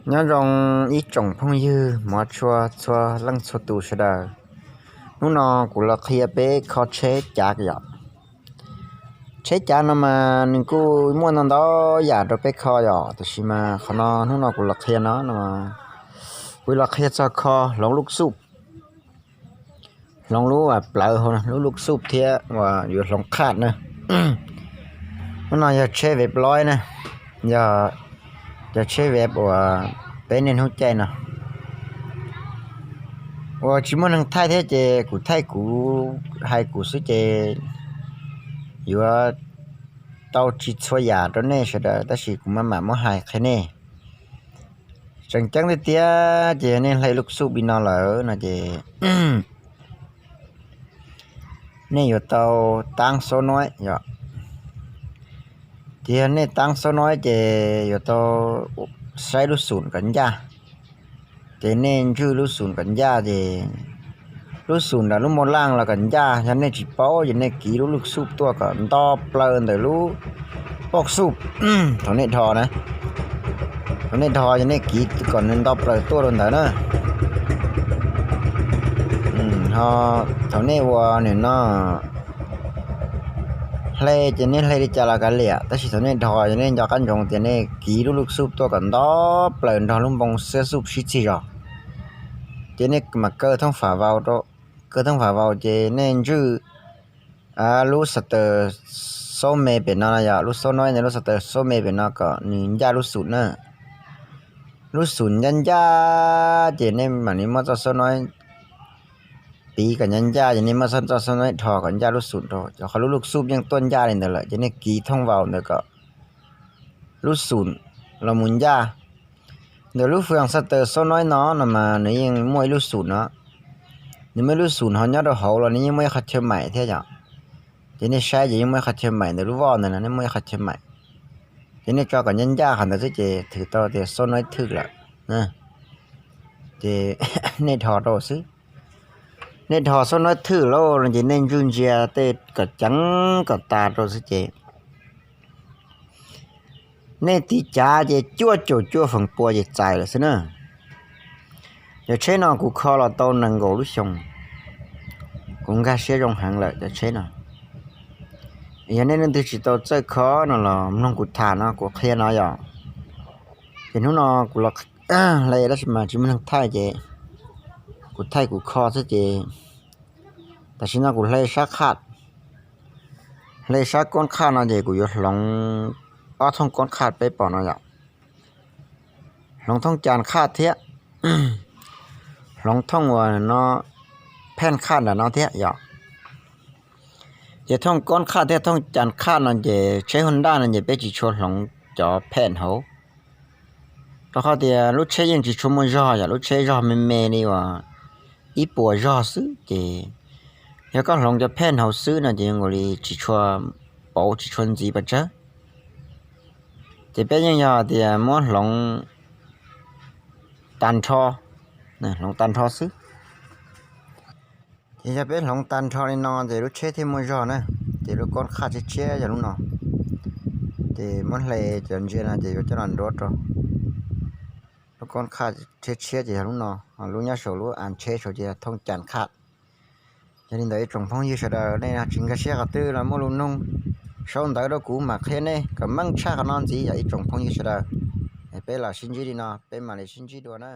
Nyob zoo ib tsoom phooj ywg hmov tshua txhua leej txhua tus sawv daws. Hnub no kuv los qhia peb kho tsheb cav yom. Tsheb cav no mas nws kuj muaj ntau ntau yam rau peb kho yom, tiam sis mas qhov no hnub no kuv los qhia no no, kuv los qhia txog kho hloov lub xuj, hloov lub plawv hauv lub lub xuj thiab uas yuav hloov qhaj na. Hnub no yog tsheb vep loib na, yog cov tsheb vep uas peb niaj hnub caij no uas tsis muaj neeg thaij thiab ces kuv thaij kuv hais kuv xwb ces yuav tau tsis txhua yam rau nej sawv daws, tab sis kuv maj mam muab hais qhia nej. Tseem ceeb tiag tiag ces yog nej hle lub xuj li no lawm no ces nej yuav tau taab xob noib yom. Ces yog nej taab xob noib ces yuav tau saib lub xum kom ncaj. Ces nej ntswj lub xum kom ncaj ces lub xum nram lub moj laj los kom ncaj. Yog nej tsis paub ces nej kiv lub lub xuj tuaj kom nto plaws ntawm lub poj xuj thaum nej dhos na. Thaum nej dhos ces nej kiv kom nws nto plaws tuaj rau ntawd na. Ho thaum nej ua nim no hle ces nej hle li cas los kav liam, tab sis thaum nej dhos ces nej nco qab ntsoov tias nej kiv lub lub xuj tuaj kom nto plaws nrog lub npoo xiab xuj sib txig zog. Ces nej mam kaw thooj fam vau rau, kaw thooj fam vau ces nej ntswj lub xa taws xob me pem no yom, lub xob noib ntawd lub xa taws xob me pem no kom nws ncaj lub xum na. Lub xum ncaj ncaj ces nej mam li muab txoj xob noib piv kom ncaj ncaj ces nej muab txoj xob noib dhos kom ncaj lub xum rau, rau qhov lub lub xuj yeej tuaj ncaj li ntawd lawm ces nej kiv thooj vau ntawd kom lub xum los mus ncaj. Ntawm lub fwm xa taws xob noib no no mas nws yeej muaj ib lub xum no, nws muaj ib lub xum ho nyob rau hauv los nws yeej muaj ib qho chaw maim thiab yom. Ces nej saib ces yeej muaj ib qho chaw maim ntawm lub voj ntawd no, nej muaj ib qho chaw maim. Ces nej tso kom ncaj ncaj qhov ntawd xwb ces thwm tau tias xob noib thwj lawm. Ces nej dhos rau xwb. Nej dhos xob noib thwj lawm no ces nej ntswj ntsia tej kom ceev kom tas rau xwb ces nej tiv cav ces cuaj caum cuaj feem pua ces txais lawm xwb na. Cov tsheb no kuv kho los tau nees nkaum lub xyoo, kuv nkag siab zoo heev lawm cov tsheb no. Yog nej leej twg tsis tau txawj kho no los mloog kuv tham no kuv qhia no yom. Ces hnub no kuv los hle tab sis mas tsis muaj neeg thaij ces kuv thaij kuv kho xwb ces tam sim no kuv hle sab qhaj, hle sab koob qhaj no ces kuv yuav hloov ob thooj koob qhaj peb pom no yom. Hloov thooj cas qhaj thiab hloov thooj uas no phej qhaj nram no thiab yom. Ces thooj koob qhaj thiab thooj cas qhaj no ces tsheb Honda no ces peb tsis tshua hloov cov phej hauv, rau qhov tias lub tsheb yeej tsis tshua muaj zog yom, lub tsheb zog me me li uas ib puas zog xwb ces yog koj hloov cov phej hauv xwb no ces zoo nkaus li tsis tshua pauv tsis tshua ntxiv pes tsawg. Ces peb yeej yog tias muab hloov tag nrho, hloov tag nrho xwb. Ces yog peb hloov tag nrho li no ces lub tsheb thiaj muaj zog na. Ces lub koob qhaj tshiab tshiab yog lub no. Ces muab hle cov ntsia no ces yuav coj los nruab rau. Lub koob qhaj tshiab tshiab ces yog lub no, lub nyob saum lub av tsheb saud ces yog thooj cas qhaj. Yog li ntawd ib tsoom phooj ywg sawv daws nej tsis nkag siab qhov twg los muaj lus nug sau ntawv rau kuv mam qhia nej kom meej tshaj qhov no ntxiv yog ib tsoom phooj ywg sawv daws. Peb los sib ntsib li no, peb mam li sib ntsib dua na.